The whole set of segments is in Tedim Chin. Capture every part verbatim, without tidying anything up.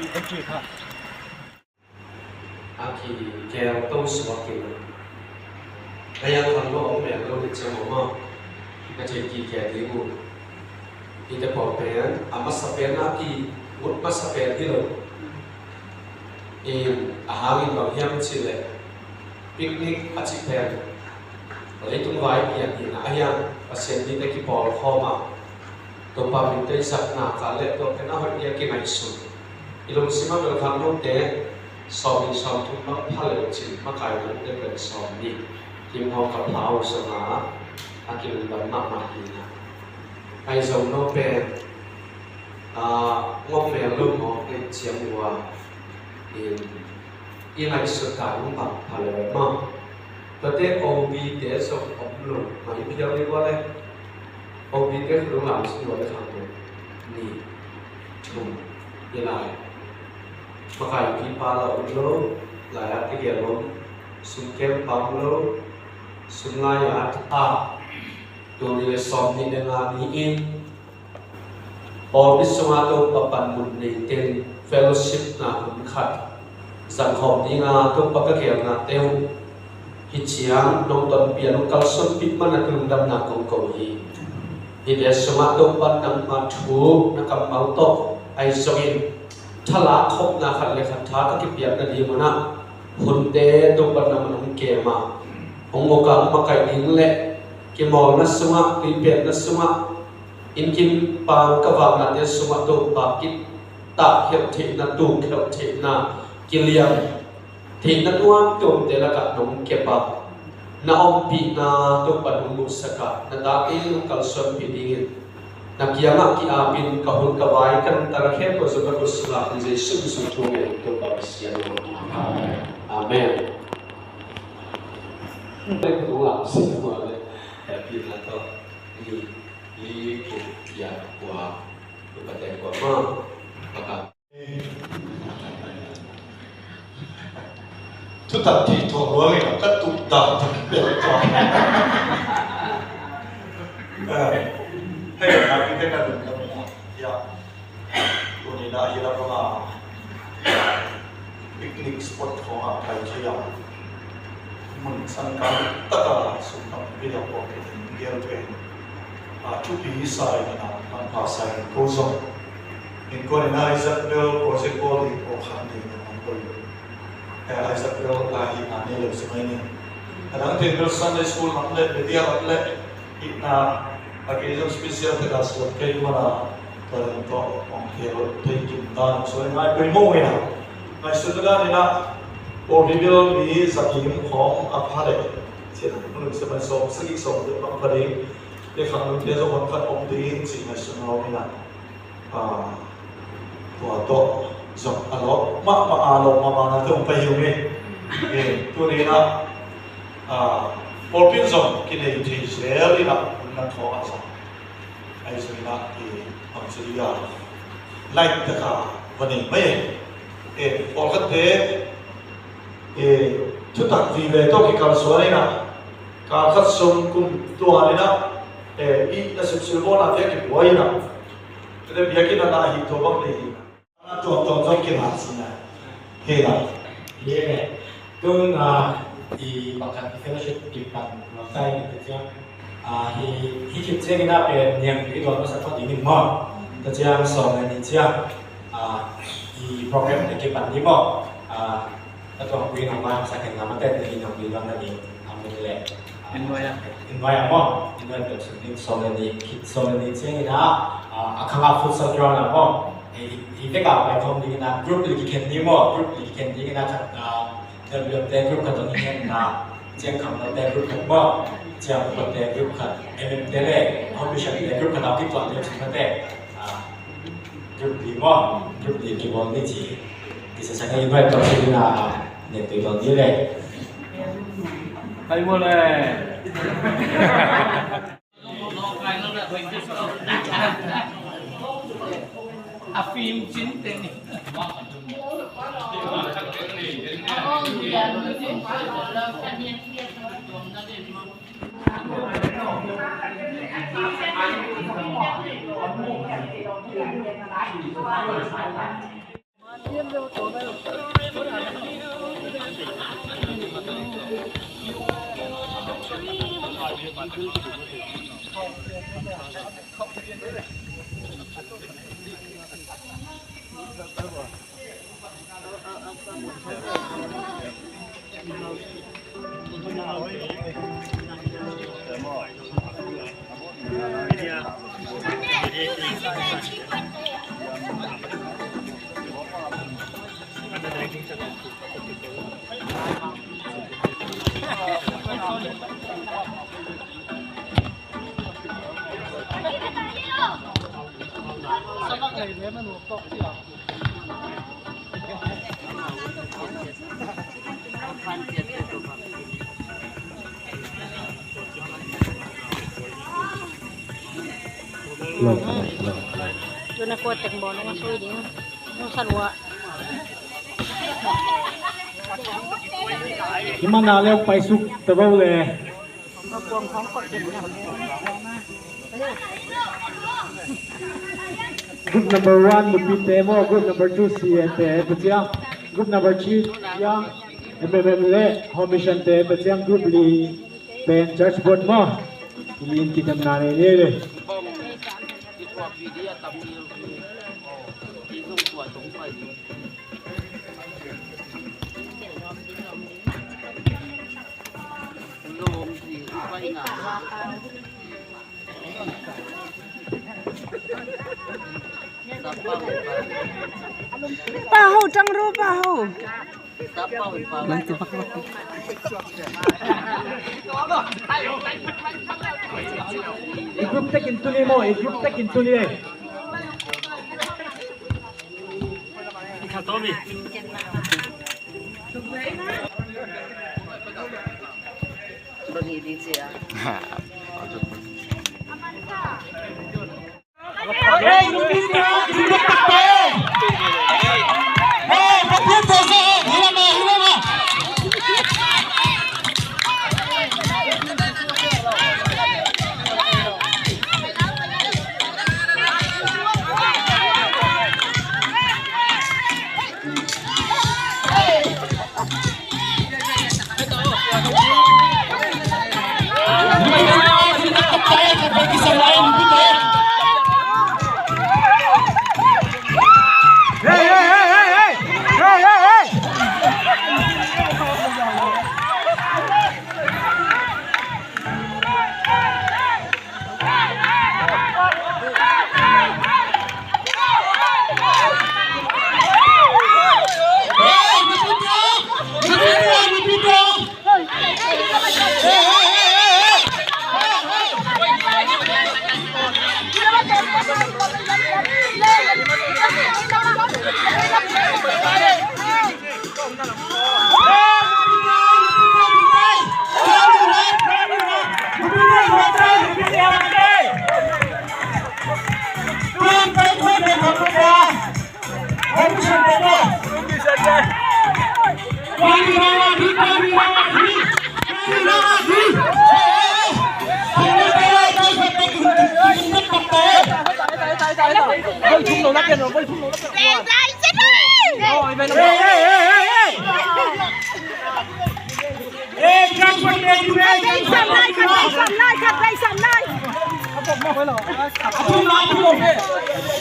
A kigelto suak in a, a hiang khang lo om mel lo hi ciang om a, ka thei kikia ding uh. Hihte pawl pen a masa pen a ki ut masa pen hi lo. In a hangin bang hiam cih leh picnic a cih pen leitung vai pian hi na, a hiang Pasian mite kipawl khawm a, Topa minte i zatna ka leh tua pen a hoih dia kingaihsun. I lungsim a bel khang note sawm nih sawm thum bang pha leu cin, makai note pen sawm nih kim hong ka pha uh zong a, a kilungdam mahmah hi na. Ai zong no pen a ngom mel lo mawk nei ciang uh a, in i ngaihsut ka hong bang pha leu mah. Tuate O B te zong om lo mai phial ding ua le, O B te khut hong lam sin ua le khang lo ni thum hi lai. Makaipipa la om lo, lai-at tegel om, sum kem pa om lo, sum lai-at a, tul nih le sawm nih le nga ni in, pawlpi sungah Topa panmun neite in fellowship na hun khat zangkhawm dinga Topa ka gelnate uh hi ciang nong tonpih a, nong kalsuanpih man a lungdamna kong ko hi. Hihte sungah Topa nangma thu na kammal tawh ahi zongin thalak khopna khat le khat tha ka kipiak nading hunah hunte Topa nangmah hong kem a, hong uk a, hong makaih ding le kimawlna sungah, tuipiakna sungah, innkim pang ka vaknate sungah Topa kitah khialh theihna, tuk khialh theihna, kiliam theihna tuamtuamte lakah nong kep a, na ompihna Topa nong muhsak a, na tate nong kalsuanpih dingin na kiangah ki-apin ka hun ka vai ka nuntakna khempeuh zong na kut sungah in Jesuh Khrih thu ngen Topa Pasian aw. Amen. Amen. Tua leh happy na tawh ni li kuk ya kua, kua te kua ma, kua ka. Thutak thei thawh lua ngai ka tuk dak tak bel tua. Eh, hei, na ki te na dun ka mu. Ya. Tuni na hi la ka ma. Picnic spot khawng ah pai thei a, mun sangkang tak a sum tam pi a pawh kei in gel pen a thupi sa in a, manpha sa in ko zong in kuan in a Isaac Bell project bawl ding pawlkhat nei in a man ko in. Eh, Isaac Bell a hi a nei lo si mai ni. A dang teng bel Sunday school lam le, Bethel lam le, itna a kei zong special te ka suat kei mana, tua leng tawh hong khel thei kim ta nong suai ngai pui mo ina. Ngai sut na dan ina, pawlpi bel mi za kim khawng a pha le, cin a nung se mai sawm, sagih sawm te bang pha ding, te khang nung te zong hong khat om ding, cin ngai sut na om ina. Ah, tua tawh zong a lawp mahmah a, lawp mahmah na tawh pai hi ung e. Eh, tuni in ah, ah, pawlpi in zong kinei thei zel in ah, hun na thaw ah zong. Ahi zongin ah, eh, bang ci ding a, light tak a va nei mai e. Eh, pawlkhatte, eh, thutak vive tawh kikalsuan in ah, kal khat sung kum tua in ah, eh, i na sipsil bawl a te a kibuai in ah. Tete biakinn a na hi tua bang nei hi. A tuamtuam zong kilak sin a. Hei la. Ye. Tun, ah, i pakhat i fellowship kipan nuam ta in te ciang. Ah, hi, hi khit ciangin a pen niangtui i dawn masa phot dingin maw. Tua ciang sawm le nih ciang, ah, i program te kipan ding maw. Ah, Ka tuang pui nong vai hong sak hen la, mate te hi nong pui luang na ding, ang mite le. Invite ah. Invite ah maw? Invite bel sung ding sawm le nih, khit sawm le nih ciangin ah, ah, a khang ah futsal ground ah maw? I, i, i vek ah pai khawm dingin ah, group li kikhen ding maw? Group li kikhen dingin ah, khat, ah, W M te group khat hong hi hen ah, ciang khang lote group khat maw? Ciang lote group khat, M M te le, home mission te group khat ah kituah ding sung mate. Ah, Group li maw, group li kibawl ni ci. Kisasa ka invite tawh ci ding a, ne tui tawh ni le. Kai maw le. A film cin teng. Tuna kua teng bawl nong a sui ding. Nong san ua. Himana leo paisuk tabo le. Group number one nupite maw, group number two C A te paciang, group number three young M M M le home mission te paciang, group li pen church board maw. Lin kitemna nei nei le. Paho, tang ro, paho. I group tekin tuni maw, i group tekin tuni.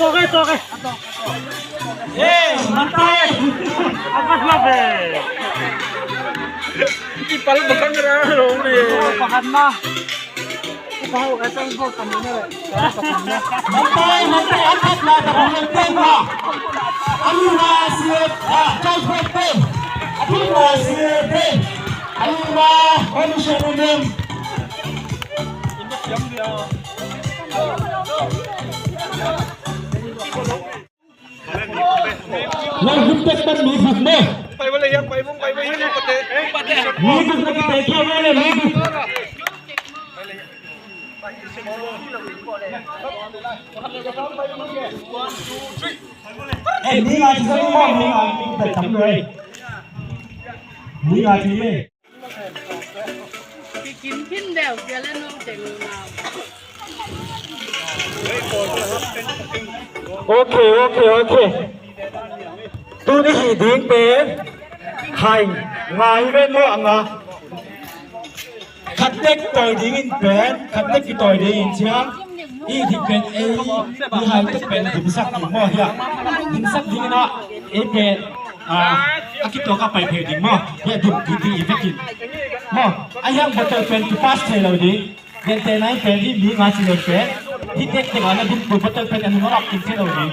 Sorry, sorry. Apas na be. Ipal bakang ra lo ne. Pahan na. Pau, eh, tang gol kami na le. Mantai, mantai, angkat na, tak boleh tembak. Alura siap, ah, kau boleh tem. Alura siap, tem. Alura, kau siap, tem. Lo group tek pan mi group ne. Mi group na kita kia mo le mi group. Eh, mi nga ci sa mo, mi nga ci kita tam lo eh. Mi nga ci eh. Kikim phin deuh cia le no teng unau. Ok, ok, ok. Tuni hih ding pen hai ngai ven maw a nga. Khat tek tawi dingin pen, khat tek kitawi dingin ciang i hih pen ei i hai tek pen dimsak ding maw hiah. Dimsak dingin ah ei pen a kituak a pai phei ding maw hiah dim ding i vekin maw. A hiang bottle pen kipas thei lo ding. Gentehna in pen hih mi nga ci leng pen hih tektek a na dim tu bottle pen a nung a lak kim thei lo ding.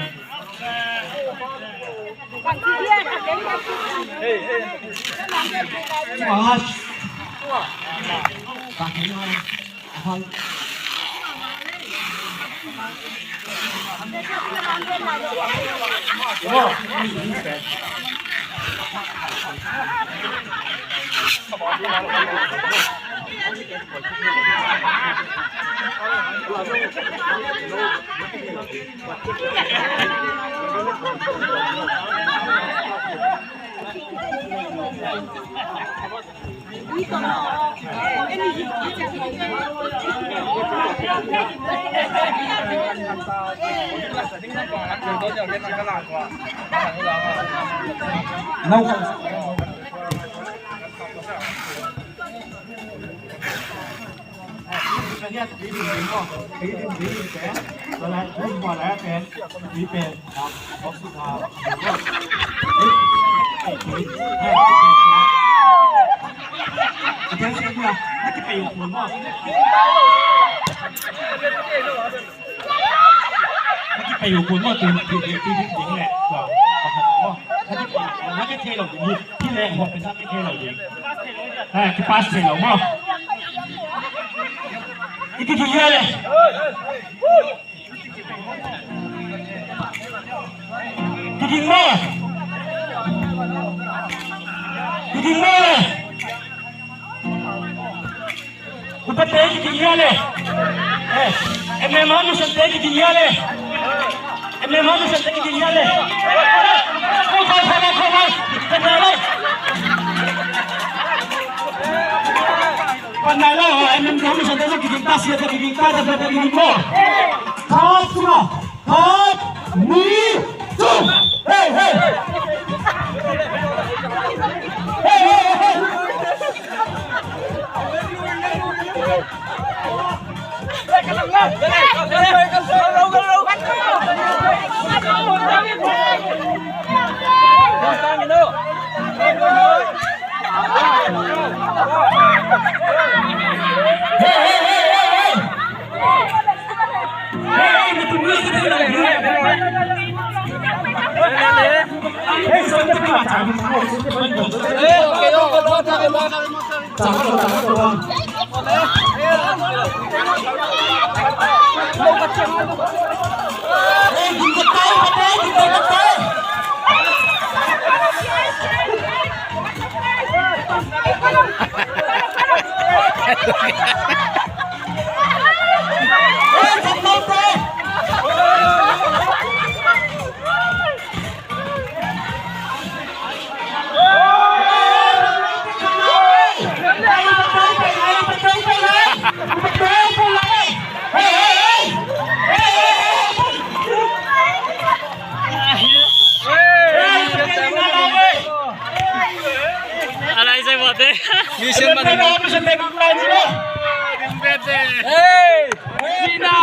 Kipass thei lo ding hi, hi leh huat pen kipass thei lo ding. I kiging hia le? Kiging maw? Kiging maw le? Upate kiging hia le? Eh, M M A mission te kiging hia le? M M A mission te kiging hia le? Ko ko ko ko ko. Kata le. Panai lo, M M A mission te kiging ta sia te kiging ta ta ta kiging maw. Khat, khat, nih, thum. Hey, hey. Hey, hey, hey, hey. Alai sai bote. Mission man. Hey! Sina.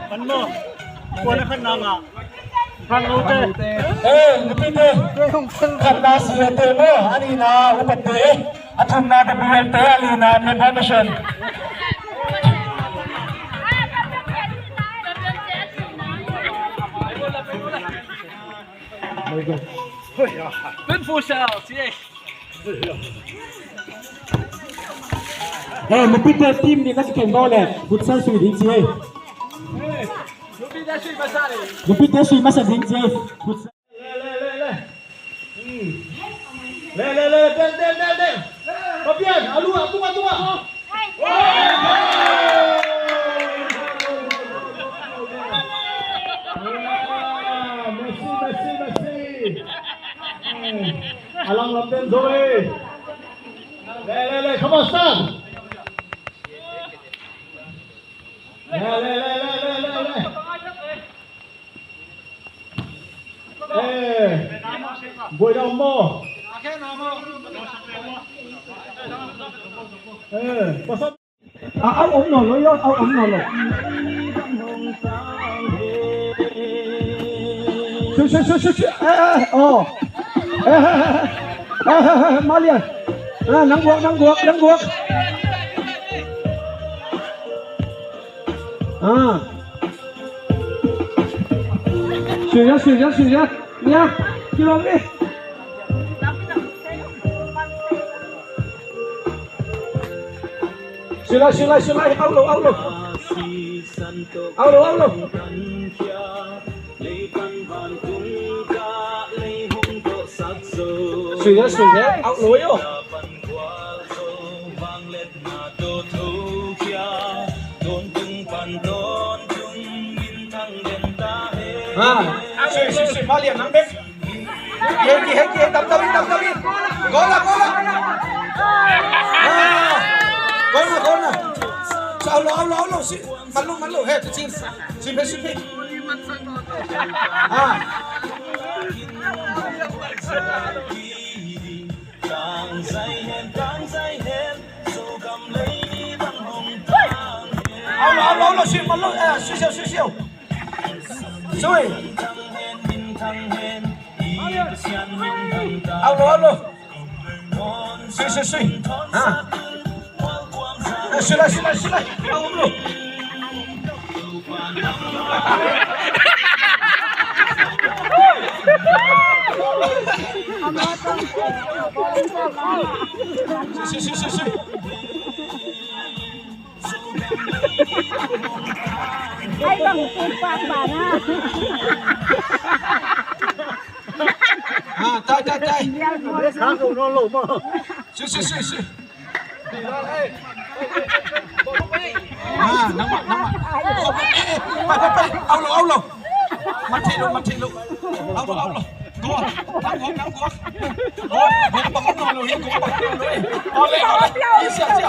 Kan mo. Kuan a khan na nga. Khan lo te. Eh, nupite. Khatna si te mo. Ani na upate. A thumna te buel te. Ani na member mission. Pun fu sa si. Eh, mipite team nih na kikem bawl le futsal sui ding ci ei. Mipite sui masa ding ci ei. Futsal. Le, le, le, le. Hmm. Le, le, le, del, del, del, del. Pian, a lu ah, tung ah, tung ah. Messi, Messi, Messi. A lang lam den zo e. Le, le, le, come on, stand. Le, le, le. Eh, buai dah maw. Eh, pasal. Ah, au om nawn lo, au om nawn lo. Sui, sui, sui, sui, sui. Eh, eh, oh. Eh, eh, eh, eh, eh, Malian. Ah, nang guak, nang guak, nang guak. Ah. Sui ya, sui ya, sui ya. Nia, kilawm ni. Sui lai, sui lai, sui lai. Au lo, au lo. Au lo, au lo. Sui ya, sui ya. Au lo yo. Ha, sui, sui, sui, Malian nang bek. Hei, hei, hei, tam, tam, tam, tam. Goal ah, goal ah. Ah, goal ah, goal ah. Au lo, au lo, au lo, sui. Malu, malu, hei, sui, sui, sui. Ah. Au lo, au lo, au lo, sui, malu, eh, sui siau, sui siau. Sui. Au lo, au lo. Sui, sui, sui. Ha. Eh, sui lai, sui lai, sui lai. Au lo. Sui, sui, sui, sui, sui. Ai, bang tung pang bang ah. Ah, tai, tai, tai. Sui, sui, sui, sui. Ah, nang mah, nang mah. Eh, eh, pai, pai, pai. Au lo, au lo. Mat thei lo, mat thei lo. Au lo, au lo. Go. Nang go, nang go. Go, go, bang lo, lo, go, bang lo, lo. Ole, ole. Sia, sia.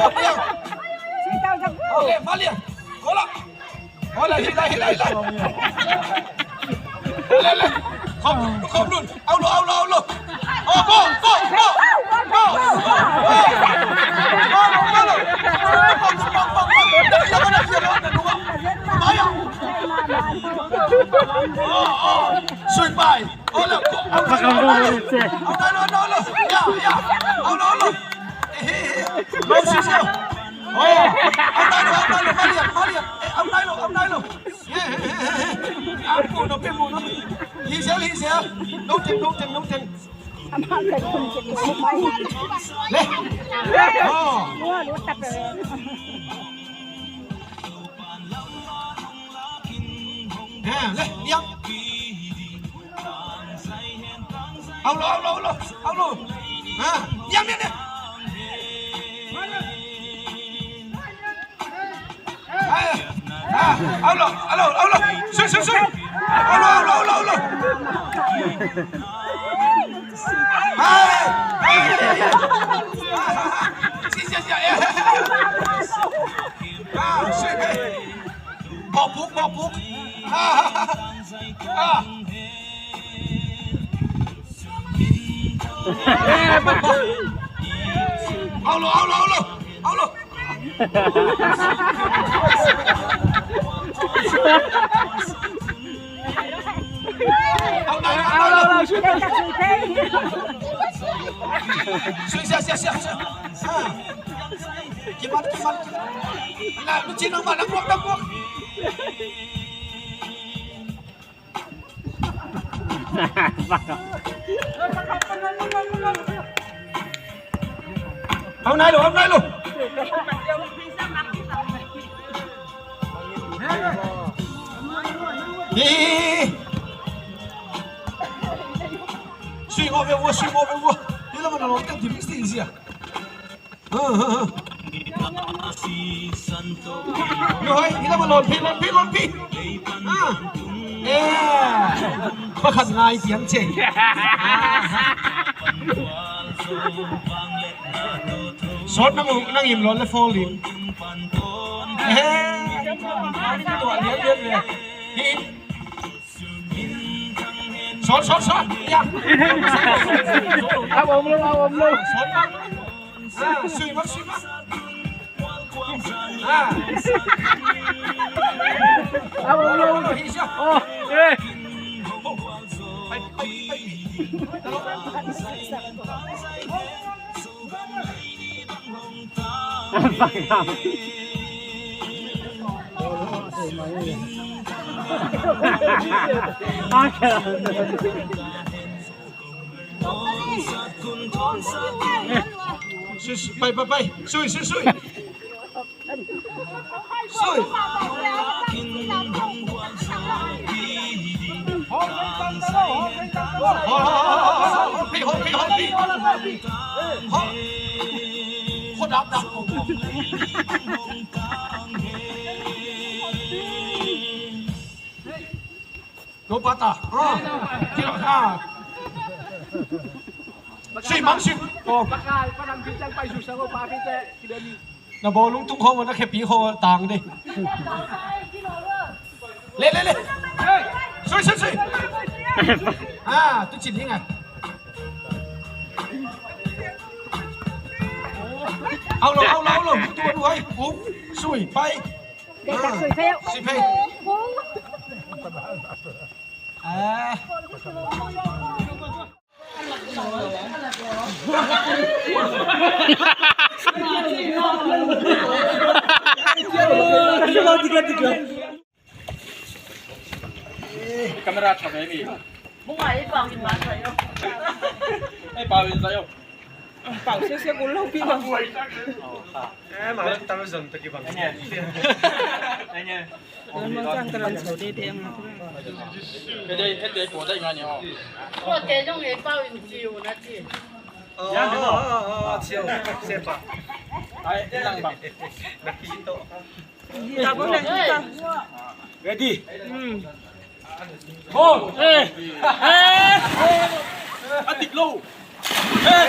Ole. Ole, Malian. Go lah. Ole, hilai, hilai, hilai. Ole, ole. Khop, khop lun. Au lo, au lo, au lo. Oh, go, go, go. Go. Go, go, go. Sui pai. Au lo, au lo, au lo. Ya, ya. Au lo, au lo. Eh, eh, eh. Lo si siau. Oh, au nai lo, au nai lo, Malian, Malian. Eh, au nai lo, au nai lo. Eh, eh, eh, eh, eh. Apu no pe mu no. Hi siau, hi siau. No teng, no teng, no teng. Le. Oh. Eh, le, diam. Au lo, au lo, au lo, au lo. Ha, diam, diam, diam. Hai, ha, au lo, au lo, au lo. Sui, sui, sui. Au lo, au lo, au lo, au lo. Hai, hai, hai, hai. Sui, sui, sui. Ah, sui, hai. Bawh puk, bawh puk. Ah, ah, ah. Au lo, au lo, au lo, au lo. Au lo, au lo, au lo. Sui, sia, sia, sia, sia. Kimat, kimat, kimat. Ina, luci nang ba, nang buak, nang buak. Hong nai lo, hong nai lo. Hi, hi, hi. Sui ngawh ve ua, sui ngawh ve ua. Hi lam a na lawm teng ti bik si zia. Hoi, hi la ma lon phi, lon phi, lon phi. Ah. Eh. Pakhat ngai pian che. Sawt nang, nang im lon le fall in. Eh. Tua lian lian le. Hi. Sawt, sawt, sawt. Ya. A om lo, a om lo. Sawt bang. Ah, sui bang, sui bang. Ah. A om lo. Hi sia. Oh, eh. Pai, pai, pai. Sui, sui, pai, pai, pai. Sui, sui, sui. Sui. Hop, hop, hop, hop. No pata. Ah. Kilo, ah. Sui, mang sui. Oh. Na bawlung tung khong, na khepi khong tang dih. Le, le, le. Sui, sui, sui. Ah, tu cin hi ngai. Au lo, au lo, au lo. Tu, tu, hai. Ung, sui, pai. Để đặt sủi phêu. Sủi phêu. À. Camera chụp em đi. Mung ai pau in man sai yo. Ai pau in sai yo. Pau sia sia kul lo pi bang. Eh, ma tang zon ta ki bang. Enge. Enge. Lam bang sang ta lam so de de ma. He de, he de ko dai nga ni o. Ko te jong e pau in chiu na chi. Oh, oh, oh, oh, chiu. Sepa. Ai, lang bang. Na ki to. Ready. Ball. Eh. Eh. A dik lo. Eh.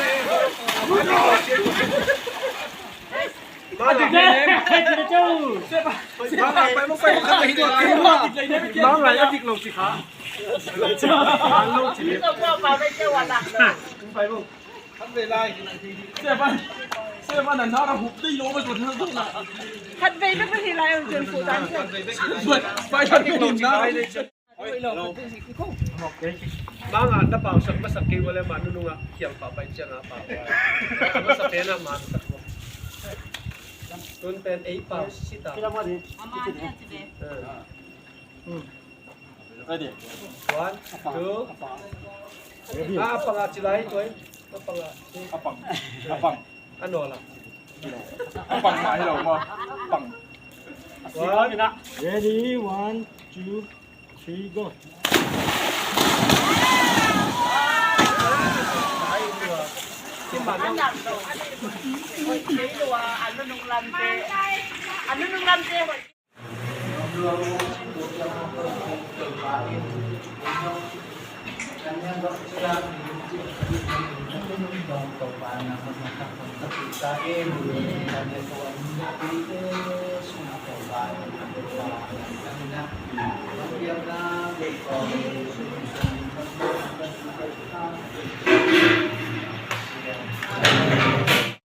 A dik lo. Bang lai a dik lo si kha. Bang lo si. Seven. Seven, a nara hup dei lo, mas mat na. Khat vei bek hi lai ang, tun fu tan. Bai, bai, bai, bai, bai. Manga na pau sak masak kei vale, ma nunung a kiang pa pai ciang a pau. Masak pen a ma sak. Tun pen ei pau sita. Kila ma di. Ama ni a ti de. Eh. Hmm. Ready. One, two. Ready. Ah, a pang a ci lai, tuai. A pang a. A pang. A pang. A no la. A pang mai lo ma. Pang. One. Ready, one, two, three, go. Kim ma. Ano nung lam te. Ano nung lam te.